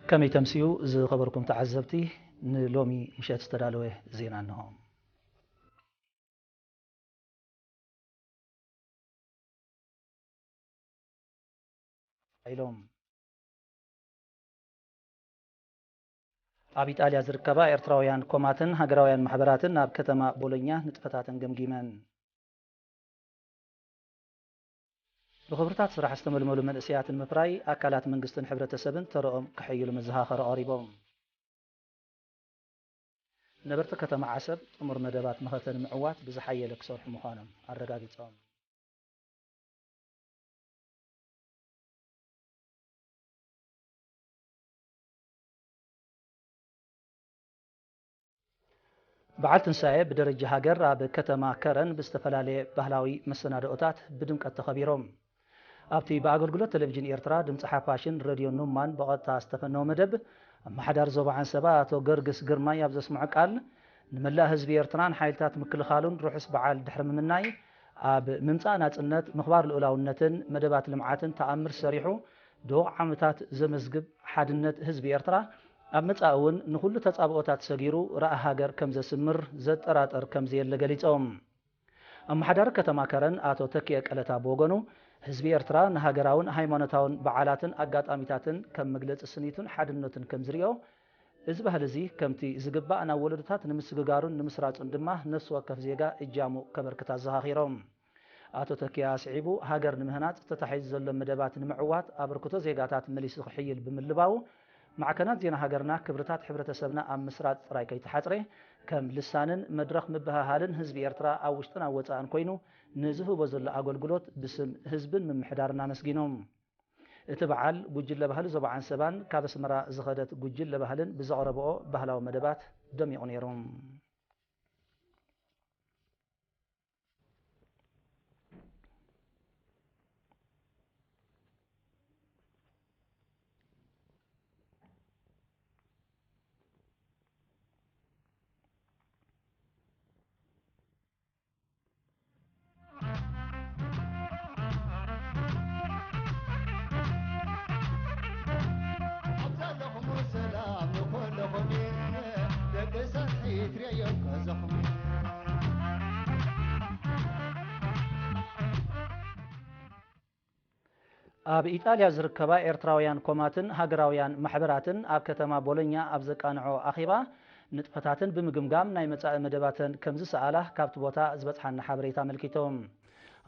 ከመይ ተምስዩ ዝኸበርኩም ተዓዘብቲ፣ ንሎሚ ምሸት ዝተዳለወ ዜና እንሆ። ኢሎም። ኣብ ኢጣልያ ዝርከባ ኤርትራውያን ኮማትን ሃገራውያን ማሕበራትን ናብ ከተማ ቦሎኛ ንጥፈታተን ገምጊመን። ብኽብርታት ስራሕ ዝተመልመሉ መንእሰያት ንምፍራይ ኣካላት መንግስትን ሕብረተሰብን ተረኦም ክሕይሉ መዘኻኸሪ ኣቕሪቦም። ነበርቲ ከተማ ዓሰብ ጥሙር መደባት መኸተ ንምዕዋት ብዝሓየለ ክሰርሑ ምዃኖም ኣረጋጊጾም። በዓል ትንሳኤ ብደረጃ ሃገር ኣብ ከተማ ከረን ብዝተፈላለየ ባህላዊ መሰናድኦታት ብድምቀት ተኸቢሮም። ኣብቲ ብኣገልግሎት ቴሌቪዥን ኤርትራ፣ ድምፂ ሓፋሽን ሬድዮ ኑማን ብቐጥታ ዝተፈነወ መደብ፣ ኣመሓዳሪ ዞባ ዓንሰባ ኣቶ ገርግስ ግርማይ ኣብ ዘስምዖ ቃል፣ ንመላእ ህዝቢ ኤርትራን ሓይልታት ምክልኻሉን ርሑስ በዓል ድሕሪ ምምናይ፣ ኣብ ምምጻእ ናጽነት፣ ምኽባር ልኡላውነትን መደባት ልምዓትን ተኣምር ሰሪሑ፣ ድሁቕ ዓመታት ዘመዝግብ ሓድነት ህዝቢ ኤርትራ፣ ኣብ መጻኢ እውን ንኹሉ ተጻብኦታት ሰጊሩ ረኣ ሃገር ከም ዘስምር ዘጠራጥር ከም ዘየለ ገሊጾም። ኣመሓዳሪ ከተማ ከረን ኣቶ ተኪኤ ቀለታ ብወገኑ፣ ህዝቢ ኤርትራ ንሃገራውን ሃይማኖታውን በዓላትን ኣጋጣሚታትን ከም መግለጺ ስኒቱን ሓድነቱን ከም ዝርእዮ፣ እዚ ባህሊ እዚ ከምቲ ዝግባእ ናብ ወለዶታት ንምስግጋሩን ንምስራጹን ድማ ነፍሲ ወከፍ ዜጋ እጃሙ ከበርክት ኣዘኻኺሮም። ኣቶ ተኪኤ ኣስዒቡ፣ ሃገር ንምህናጽ ተታሒዙ ዘሎ መደባት ንምዕዋት ኣበርክቶ ዜጋታት መሊሱ ክሕይል ብምልባው፣ ማዕከናት ዜና ሃገርና ክብርታት ሕብረተሰብና ኣብ ምስራጽ ጥራይ ከይተሓጽረ፣ ከም ልሳንን መድረኽ ምብህሃልን ህዝቢ ኤርትራ ኣብ ውሽጥን ኣብ ወጻእን ኮይኑ ንዝህቦ ዘሎ ኣገልግሎት ብስም ህዝብን ምምሕዳርን ኣመስጊኖም። እቲ በዓል፣ ጉጅለ ባህሊ ዞባ ዓንሰባን ካብ ኣስመራ ዝኸደት ጉጅለ ባህልን ብዘቕረብኦ ባህላዊ መደባት ደሚቑ ነይሩ። ኣብ ኢጣልያ ዝርከባ ኤርትራውያን ኮማትን ሃገራውያን ማሕበራትን ኣብ ከተማ ቦሎኛ ኣብ ዘቃንዖ ኣኼባ፣ ንጥፈታተን ብምግምጋም ናይ መጻኢ መደባተን ከም ዝሰኣላ ካብቲ ቦታ ዝበጽሓና ሓበሬታ ኣመልኪቶም።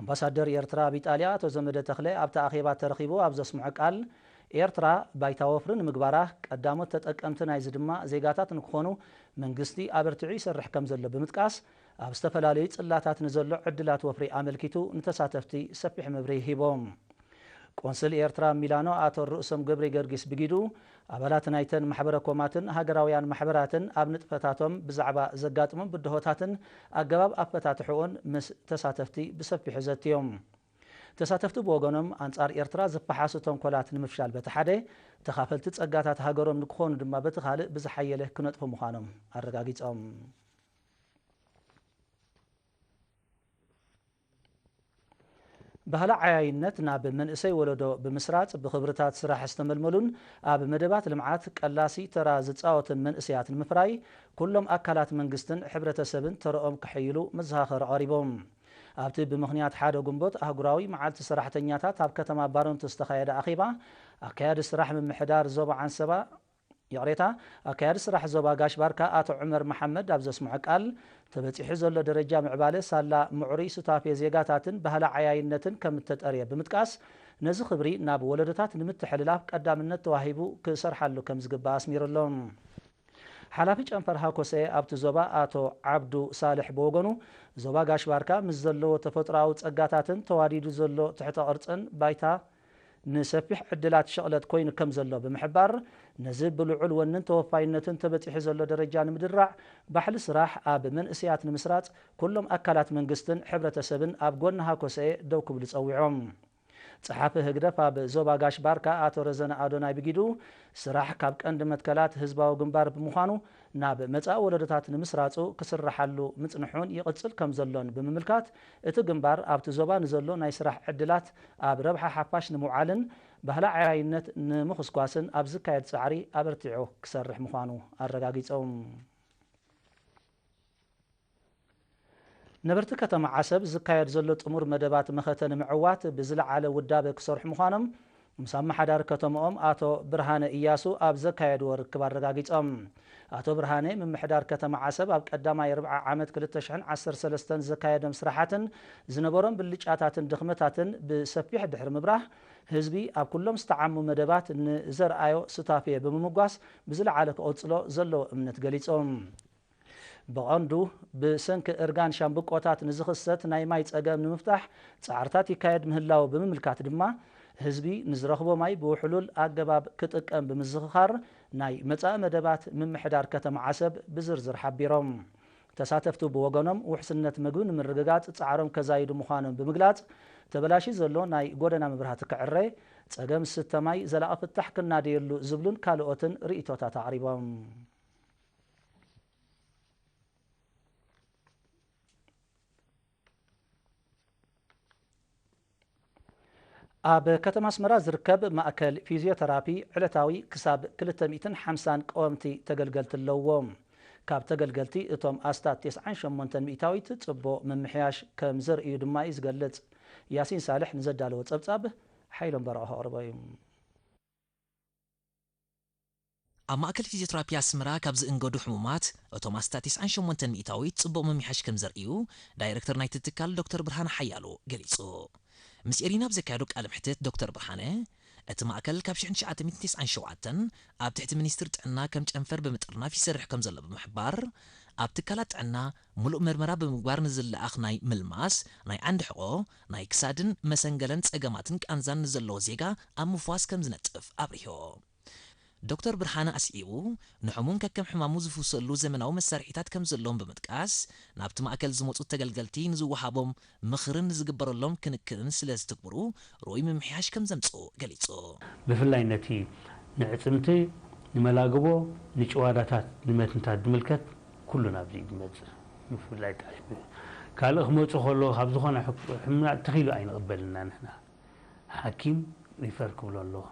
ኣምባሳደር ኤርትራ ኣብ ኢጣልያ ኣቶ ዘመደ ተኽለ ኣብቲ ኣኼባ ተረኺቡ ኣብ ዘስምዖ ቃል፣ ኤርትራ ባይታ ወፍሪ ንምግባራ ቀዳሞት ተጠቀምቲ ናይዚ ድማ ዜጋታት ንክኾኑ መንግስቲ ኣበርቲዑ ይሰርሕ ከም ዘሎ ብምጥቃስ፣ ኣብ ዝተፈላለዩ ጽላታት ንዘሎ ዕድላት ወፍሪ ኣመልኪቱ ንተሳተፍቲ ሰፊሕ መብርሂ ሂቦም። ቆንስል ኤርትራ ኣብ ሚላኖ ኣቶ ርእሶም ገብረ ጊዮርጊስ ብጊዱ፣ ኣባላት ናይተን ማሕበረ ኮማትን ሃገራውያን ማሕበራትን ኣብ ንጥፈታቶም ብዛዕባ ዘጋጥሞም ብድሆታትን ኣገባብ ኣፈታትሕኡን ምስ ተሳተፍቲ ብሰፊሑ ዘትዮም። ተሳተፍቲ ብወገኖም፣ ኣንጻር ኤርትራ ዝፈሓሱ ተንኮላት ንምፍሻል በቲ ሓደ፣ ተኻፈልቲ ጸጋታት ሃገሮም ንክኾኑ ድማ በቲ ካልእ ብዝሓየለ ክነጥፉ ምዃኖም ኣረጋጊጾም። ባህሊ ዓያይነት ናብ መንእሰይ ወለዶ ብምስራጽ፣ ብኽብርታት ስራሕ ዝተመልመሉን ኣብ መደባት ልምዓት ቀላሲ ተራ ዝጻወቱን መንእሰያት ንምፍራይ፣ ኩሎም ኣካላት መንግስትን ሕብረተሰብን ተረኦም ክሕይሉ መዘኻኸሪ ቀሪቦም። ኣብቲ ብምኽንያት ሓደ ግንቦት ኣህጉራዊ መዓልቲ ሰራሕተኛታት ኣብ ከተማ ባረንቱ ዝተኻየደ ኣኼባ፣ ኣካያዲ ስራሕ ምምሕዳር ዞባ ዓንሰባ፣ ይቕሬታ፣ ኣካያዲ ስራሕ ዞባ ጋሽ ባርካ ኣቶ ዑመር መሓመድ ኣብ ዘስምዖ ቃል፣ ተበጺሑ ዘሎ ደረጃ ምዕባለ ሳላ ምዕሩይ ሱታፌ ዜጋታትን ባህሊ ዓያይነትን ከም እተጠርየ ብምጥቃስ፣ ነዚ ክብሪ ናብ ወለዶታት ንምትሕልላፍ ቀዳምነት ተዋሂቡ ክሰርሓሉ ከም ዝግባእ ኣስሚሩ ኣሎ። ሓላፊ ጨንፈር ሃኮሰኤ ኣብቲ ዞባ ኣቶ ዓብዱ ሳልሕ ብወገኑ፣ ዞባ ጋሽ ባርካ ምስ ዘለዎ ተፈጥሮኣዊ ጸጋታትን ተዋዲዱ ዘሎ ትሕተ ቅርጽን ባይታ ንሰፊሕ ዕድላት ሸቕለት ኮይኑ ከም ዘሎ ብምሕባር፣ ነዚ ብልዑል ወንን ተወፋይነትን ተበጺሑ ዘሎ ደረጃ ንምድራዕ፣ ባሕሊ ስራሕ ኣብ መንእሰያት ንምስራጽ ኩሎም ኣካላት መንግስትን ሕብረተሰብን ኣብ ጎኒ ሃኮሰኤ ደው ክብሉ ጸዊዖም። ጸሓፊ ህግደፍ ኣብ ዞባ ጋሽ ባርካ ኣቶ ረዘነ ኣዶናይ ብጊዱ፣ ስራሕ ካብ ቀንዲ መትከላት ህዝባዊ ግንባር ብምዃኑ፣ ናብ መጻኢ ወለዶታት ንምስራጹ ክስርሓሉ ምጽንሑን ይቕጽል ከም ዘሎን ብምምልካት፣ እቲ ግንባር ኣብቲ ዞባ ንዘሎ ናይ ስራሕ ዕድላት ኣብ ረብሓ ሓፋሽ ንምውዓልን ባህሊ ዓያይነት ንምኹስኳስን ኣብ ዝካየድ ጻዕሪ ኣበርቲዑ ክሰርሕ ምዃኑ ኣረጋጊጾም። ነበርቲ ከተማ ዓሰብ ዝካየድ ዘሎ ጥሙር መደባት መኸተ ንምዕዋት ብዝለዓለ ውዳበ ክሰርሑ ምዃኖም ምስ ኣመሓዳሪ ከተማኦም ኣቶ ብርሃነ እያሱ ኣብ ዘካየድዎ ርክብ ኣረጋጊጾም። ኣቶ ብርሃነ ምምሕዳር ከተማ ዓሰብ ኣብ ቀዳማይ ርብዓ ዓመት ክልተ ሽሕን ዓሰርተ ሰለስተን ዘካየዶም ስራሓትን ዝነበሮም ብልጫታትን ድኽመታትን ብሰፊሕ ድሕሪ ምብራህ ህዝቢ ኣብ ኩሎም ዝተዓሙ መደባት ንዘርኣዮ ሱታፌ ብምምጓስ ብዝለዓለ ክቕጽሎ ዘለዎ እምነት ገሊጾም። ብቐንዱ ብሰንኪ እርጋን ሻምብቆታት ንዝኽሰት ናይ ማይ ጸገም ንምፍታሕ ጻዕርታት ይካየድ ምህላው ብምምልካት ድማ ህዝቢ ንዝረኽቦ ማይ ብውሕሉል ኣገባብ ክጥቀም ብምዝኽኻር ናይ መጻኢ መደባት ምምሕዳር ከተማ ዓሰብ ብዝርዝር ሓቢሮም። ተሳተፍቱ ብወገኖም ውሕስነት ምግቢ ንምርግጋጽ ጻዕሮም ከዛይዱ ምዃኖም ብምግላጽ ተበላሺ ዘሎ ናይ ጎደና መብራህቲ ክዕረ፣ ጸገም ስተ ማይ ዘላቒ ፍታሕ ክናደየሉ ዝብሉን ካልኦትን ርእይቶታት ኣቕሪቦም። ኣብ ከተማ ኣስመራ ዝርከብ ማእከል ፊዚዮተራፒ ዕለታዊ ክሳብ ክልተ ሚእትን ሓምሳን ቀወምቲ ተገልገልቲ ኣለውዎ። ካብ ተገልገልቲ እቶም ኣስታት ተስዓን ሸሞንተን ሚእታዊት ጽቡቕ ምምሕያሽ ከም ዘርእዩ ድማ እዩ ዝገልጽ። ያሲን ሳልሕ ንዘዳለዎ ጸብጻብ ሓይሎም በረቐ ከቕርቦ እዩ። ኣብ ማእከል ፊዚዮተራፒ ኣስመራ ካብ ዝእንገዱ ሕሙማት እቶም ኣስታት ተስዓን ሸሞንተን ሚእታዊት ጽቡቕ ምምሕያሽ ከም ዘርእዩ ዳይሬክተር ናይቲ ትካል ዶክተር ብርሃነ ሓያሉ ገሊጹ። ምስ ኤሪና ኣብ ዘካየዶ ቃለ መሕትት ዶክተር ብርሃነ፣ እቲ ማእከል ካብ ሽሕን ትሽዓተ ሚእትን ተስዓን ሸውዓተን ኣብ ትሕቲ ሚኒስትሪ ጥዕና ከም ጨንፈር ብምጥርናፍ ይሰርሕ ከም ዘሎ ብምሕባር፣ ኣብ ትካላት ጥዕና ምሉእ መርመራ ብምግባር ንዝለኣኽ ናይ ምልማስ፣ ናይ ዓንዲ ሕቖ፣ ናይ ክሳድን መሰንገለን ጸገማትን ቃንዛን ንዘለዎ ዜጋ ኣብ ምፍዋስ ከም ዝነጥፍ ኣብሪሁ። ዶክተር ብርሃነ ኣስዒቡ፣ ንሕሙም ከከም ሕማሙ ዝፍውሰሉ ዘመናዊ መሳርሒታት ከም ዘለዎም ብምጥቃስ፣ ናብቲ ማእከል ዝመጹ ተገልገልቲ ንዝወሃቦም ምኽርን ንዝግበረሎም ክንክንን ስለ ዝትግብሩ፣ ርኡይ ምምሕያሽ ከም ዘምጽኡ ገሊጹ። ብፍላይ ነቲ ንዕጽምቲ፣ ንመላግቦ፣ ንጭዋዳታት፣ ንመትንታት ዝምልከት ኩሉ ናብዚ እዩ ዝመጽእ። ብፍላይ ጣሽ ካልእ ክመጹ ከለዉ ካብ ዝኾነ ሕክ-፣ ሕሙማት ተኺሉ ኣይንቕበልና ንሕና። ሓኪም ሪፈር ክብሎ ኣለዎ።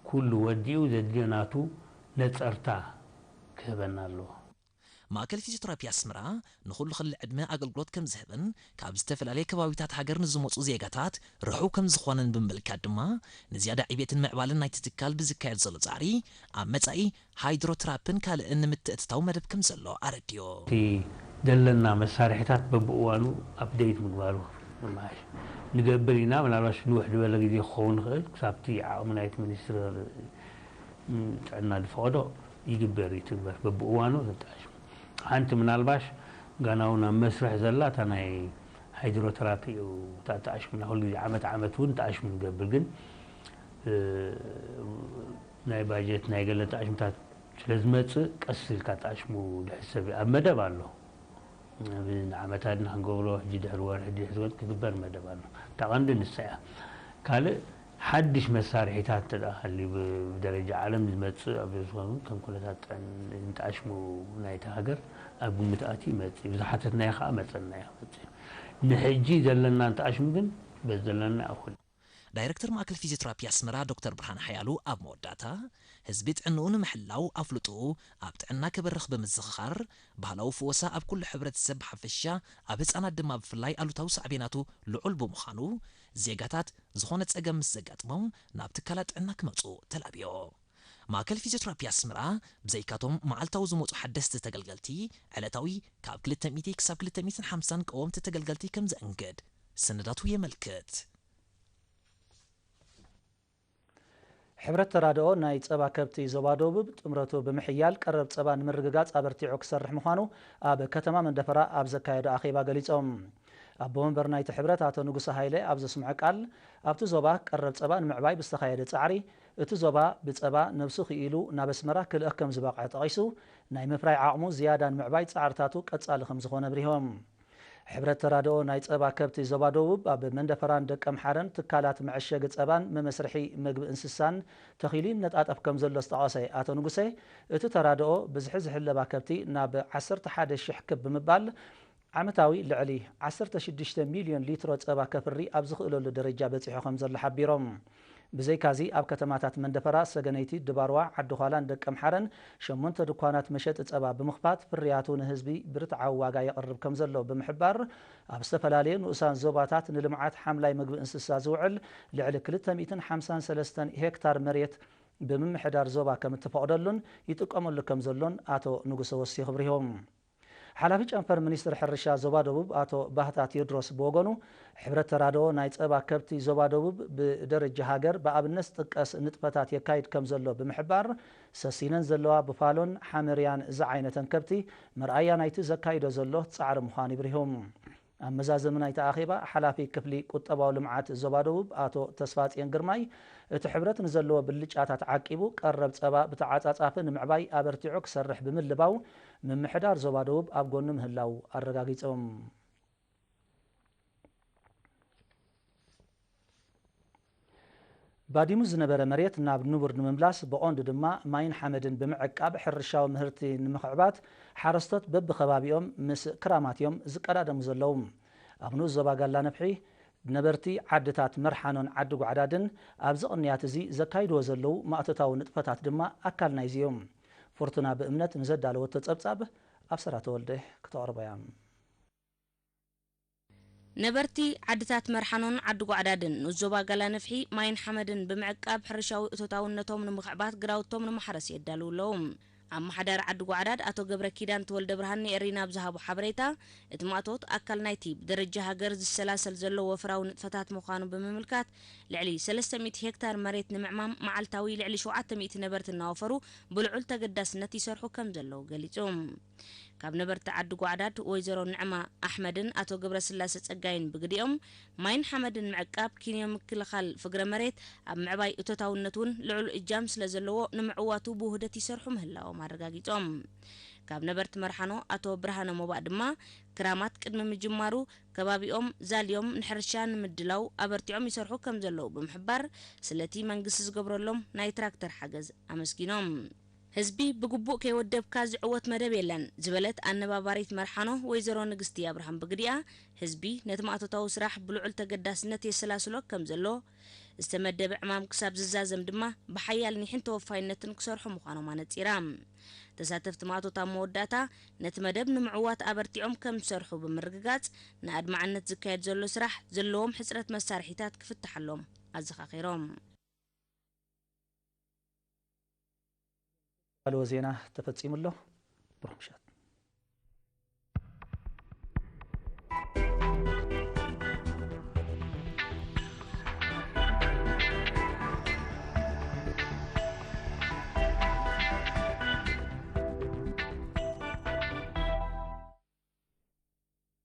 ኩሉ ወዲኡ ዘድልዮ ናቱ ነጸርታ ክህበና ኣለዎ። ማእከል ፊዚዮተራፒ ኣስመራ ንኹሉ ክሊ ዕድመ ኣገልግሎት ከም ዝህብን ካብ ዝተፈላለየ ከባቢታት ሃገር ንዝመጹ ዜጋታት ርሑው ከም ዝኾነን ብምምልካት ድማ ንዝያዳ ዕብየትን ምዕባልን ናይቲ ትካል ብዝካየድ ዘሎ ጻዕሪ ኣብ መጻኢ ሃይድሮትራፕን ካልእን ንምትእትታው መደብ ከም ዘሎ ኣረድዮ። እቲ ዘለና መሳርሒታት በብእዋኑ ኣፕደይት ምግባሩ ምምሓሽ ንገብር ኢና። ምናልባሽ ንውሕ ዝበለ ግዜ ክኸውን ይኽእል፣ ክሳብቲ ዓቕሚ ናይቲ ሚኒስትሪ ጥዕና ዝፈቐዶ ይግበር፣ ይትግበር። በብእዋኑ ተጣሽሙ። ሓንቲ ምናልባሽ ጋና እውን ኣብ መስርሕ ዘላ እታ ናይ ሃይድሮተራፒ እዩ። እታ ተኣሽሙና ኩሉ ግዜ ዓመት ዓመት እውን ተኣሽሙ ንገብር፣ ግን፣ እ፣ ናይ ባጀት ናይ ገለ ተኣሽምታት ስለ ዝመጽእ ቀስ ኢልካ ተኣሽሙ ድሕሰብ ኣብ መደብ ኣሎ። ንዓመታት ንክንገብሮ ሕጂ ድሕሪ ወርሒ ድሕሪ ወርሒ ክግበር መደብ ኣሎ። እታ ቀንዲ ንሳ እያ። ካልእ ሓድሽ መሳርሒታት እንተ ደኣ ሃልዩ ብ-፣ ብደረጃ ዓለም ዝመጽእ ኣብ ዝኾኑ ከም ኩነታት ጥዕን-፣ ንጣሽሙ ናይቲ ሃገር ኣብ ግምት ኣትዩ ይመጽእ እዩ። ዝሓተትናዮ ከኣ መጸናዮ ክመጽእ እዩ። ንሕጂ ዘለና እንተኣሽሙ ግን በዚ ዘለና እኹል። ዳይረክተር ማእከል ፊዚዮተራፒ ኣስመራ ዶክተር ብርሃነ ሓያሉ ኣብ መወዳእታ፣ ህዝቢ ጥዕንኡ ንምሕላው ኣፍልጥኡ ኣብ ጥዕና ክበርኽ ብምዝኽኻር፣ ባህላዊ ፍወሳ ኣብ ኩሉ ሕብረተሰብ ብሓፈሻ ኣብ ህጻናት ድማ ብፍላይ ኣሉታዊ ሳዕቤናቱ ልዑል ብምዃኑ፣ ዜጋታት ዝኾነ ጸገም ምስ ዘጋጥሞም ናብ ትካላት ጥዕና ክመጹ ተላብዮ። ማእከል ፊዚዮተራፒ ኣስመራ ብዘይካቶም መዓልታዊ ዝመጹ ሓደስቲ ተገልገልቲ፣ ዕለታዊ ካብ ክልተ ሚእቲ ክሳብ ክልተ ሚእትን ሓምሳን ቀወምቲ ተገልገልቲ ከም ዘእንግድ ሰነዳቱ የመልክት። ሕብረት ተራድኦ ናይ ጸባ ከብቲ ዞባ ደቡብ ጥምረቱ ብምሕያል ቀረብ ጸባ ንምርግጋጽ ኣበርቲዑ ክሰርሕ ምዃኑ ኣብ ከተማ መንደፈራ ኣብ ዘካየዶ ኣኼባ ገሊጾም። ኣቦ መንበር ናይቲ ሕብረት ኣቶ ንጉሰ ሃይለ ኣብ ዘስምዖ ቃል፣ ኣብቲ ዞባ ቀረብ ጸባ ንምዕባይ ብዝተኻየደ ጻዕሪ፣ እቲ ዞባ ብጸባ ነብሱ ክኢሉ ናብ ኣስመራ ክልእኽ ከም ዝበቕዐ ጠቒሱ፣ ናይ ምፍራይ ዓቕሙ ዝያዳ ንምዕባይ ጻዕርታቱ ቀጻሊ ከም ዝኾነ ኣብሪሆም። ሕብረት ተራድኦ ናይ ጸባ ከብቲ ዞባ ደቡብ ኣብ መንደፈራን ደቀምሓረን ትካላት መዐሸጊ ጸባን መመስርሒ መግቢ እንስሳን ተኺሉ ይነጣጠፍ ከም ዘሎ ዝጠቐሰ ኣቶ ንጉሰ፣ እቲ ተራድኦ ብዝሒ ዝሕለባ ከብቲ ናብ ዓሰርተ ሓደ ሽሕ ክብ ብምባል ዓመታዊ ልዕሊ ዓሰርተ ሽዱሽተ ሚልዮን ሊትሮ ጸባ ከፍሪ ኣብ ዝኽእለሉ ደረጃ በጺሑ ከም ዘሎ ሓቢሮም። ብዘይካዚ ኣብ ከተማታት መንደፈራ፣ ሰገነይቲ፣ ድባርዋ፣ ዓዲ ዃላን ደቀምሓረን ሸሞንተ ድኳናት መሸጢ ጸባ ብምኽፋት ፍርያቱ ንህዝቢ ብርትዓዊ ዋጋ የቕርብ ከም ዘሎ ብምሕባር፣ ኣብ ዝተፈላለየ ንኡሳን ዞባታት ንልምዓት ሓምላይ ምግቢ እንስሳ ዝውዕል ልዕሊ ክልተ ሚእትን ሓምሳን ሰለስተን ሄክታር መሬት ብምምሕዳር ዞባ ከም እተፈቕደሉን ይጥቀመሉ ከም ዘሎን ኣቶ ንጉሰ ወሲኹ ኣብሪሆም። ሓላፊ ጨንፈር ሚኒስትሪ ሕርሻ ዞባ ደቡብ ኣቶ ባህታ ቴዎድሮስ ብወገኑ፣ ሕብረት ተራድኦ ናይ ጸባ ከብቲ ዞባ ደቡብ ብደረጃ ሃገር ብኣብነት ዝጥቀስ ንጥፈታት የካይድ ከም ዘሎ ብምሕባር፣ ሰሲነን ዘለዋ ብፋሎን ሓመርያን ዝዓይነተን ከብቲ መርኣያ ናይቲ ዘካይዶ ዘሎ ጻዕሪ ምዃኑ ይብሪሁ። ኣብ መዛዘሚ ናይቲ ኣኼባ፣ ሓላፊ ክፍሊ ቁጠባዊ ልምዓት ዞባ ደቡብ ኣቶ ተስፋጽዮን ግርማይ፣ እቲ ሕብረት ንዘለዎ ብልጫታት ዓቂቡ፣ ቀረብ ጸባ ብተዓጻጻፊ ንምዕባይ ኣበርቲዑ ክሰርሕ ብምልባው፣ ምምሕዳር ዞባ ደቡብ ኣብ ጎኑ ምህላው ኣረጋጊጾም። ባዲሙ ዝነበረ መሬት ናብ ንቡር ንምምላስ፣ ብቐንዱ ድማ ማይን ሓመድን ብምዕቃብ ሕርሻዊ ምህርቲ ንምኽዕባት፣ ሓረስቶት በብኸባቢኦም ምስ ክራማት እዮም ዝቀዳደሙ ዘለዉ። ኣብ ንኡስ ዞባ ጋላ ነፍሒ፣ ነበርቲ ዓድታት መርሓኖን ዓዲ ጓዕዳድን ኣብዚ ቅንያት እዚ ዘካይድዎ ዘለዉ ማእቶታዊ ንጥፈታት ድማ ኣካል ናይዚ እዮም። ፍርቱና ብእምነት ንዘዳለወቶ ጸብጻብ፣ ኣብሰራ ተወልደ ክተቕርቦ እያ። ነበርቲ ዓድታት መርሓኖን ዓዲ ጓዕዳድን ንኡስ ዞባ ጋላ ነፍሒ ማይን ሓመድን ብምዕቃብ ሕርሻዊ እቶታውነቶም ንምኽዕባት ግራውቶም ንማሕረስ የዳልዉ ኣለዉ። ኣመሓዳሪ ዓዲ ጓዕዳድ ኣቶ ገብረ ኪዳን ተወልደ ብርሃን ንኤሪና ኣብ ዝሃቦ ሓበሬታ፣ እቲ ማእቶት ኣካል ናይቲ ብደረጃ ሃገር ዝሰላሰል ዘሎ ወፍራዊ ንጥፈታት ምዃኑ ብምምልካት፣ ልዕሊ ሰለስተ ሚእቲ ሄክታር መሬት ንምዕማም መዓልታዊ ልዕሊ ሸውዓተ ሚእቲ ነበርቲ እናወፈሩ ብልዑል ተገዳስነት ይሰርሑ ከም ዘለዉ ገሊጹ። ካብ ነበርቲ ዓዲ ጓዕዳድ ወይዘሮ ንዕማ ኣሕመድን ኣቶ ገብረስላሴ ጸጋይን ብግዲኦም፣ ማይን ሓመድን ምዕቃብ፣ ኪንዮ ምክልኻል ፍግረ መሬት፣ ኣብ ምዕባይ እቶታውነት እውን ልዑል እጃም ስለ ዘለዎ፣ ንምዕዋቱ ብውህደት ይሰርሑ ምህላዎም ኣረጋጊጾም። ካብ ነበርቲ መርሓኖ ኣቶ ብርሃነ ሞባእ ድማ፣ ክራማት ቅድሚ ምጅማሩ ከባቢኦም ዛልዮም ንሕርሻ ንምድላው ኣበርቲዖም ይሰርሑ ከም ዘለዉ ብምሕባር፣ ስለቲ መንግስቲ ዝገብረሎም ናይ ትራክተር ሓገዝ ኣመስጊኖም። ህዝቢ ብግቡእ ከይወደብካ ዝዕወት መደብ የለን ዝበለት ኣነባባሪት መርሓኖ ወይዘሮ ንግስቲ ኣብርሃም ብግዲኣ፣ ህዝቢ ነቲ ማእቶታዊ ስራሕ ብልዑል ተገዳስነት የሰላስሎ ከም ዘሎ፣ ዝተመደበ ዕማም ክሳብ ዝዛዘም ድማ ብሓያል ኒሕን ተወፋይነትን ክሰርሑ ምዃኖም ኣነጺራ። ተሳተፍቲ ማእቶት ኣብ መወዳእታ፣ ነቲ መደብ ንምዕዋት ኣበርቲዖም ከም ዝሰርሑ ብምርግጋጽ፣ ንኣድማዕነት ዝካየድ ዘሎ ስራሕ ዘለዎም ሕጽረት መሳርሒታት ክፍትሓሎም ኣዘኻኺሮም። ካልኦ ዜና ተፈጺሙ ኣሎ። ብሩኽ ምሸት።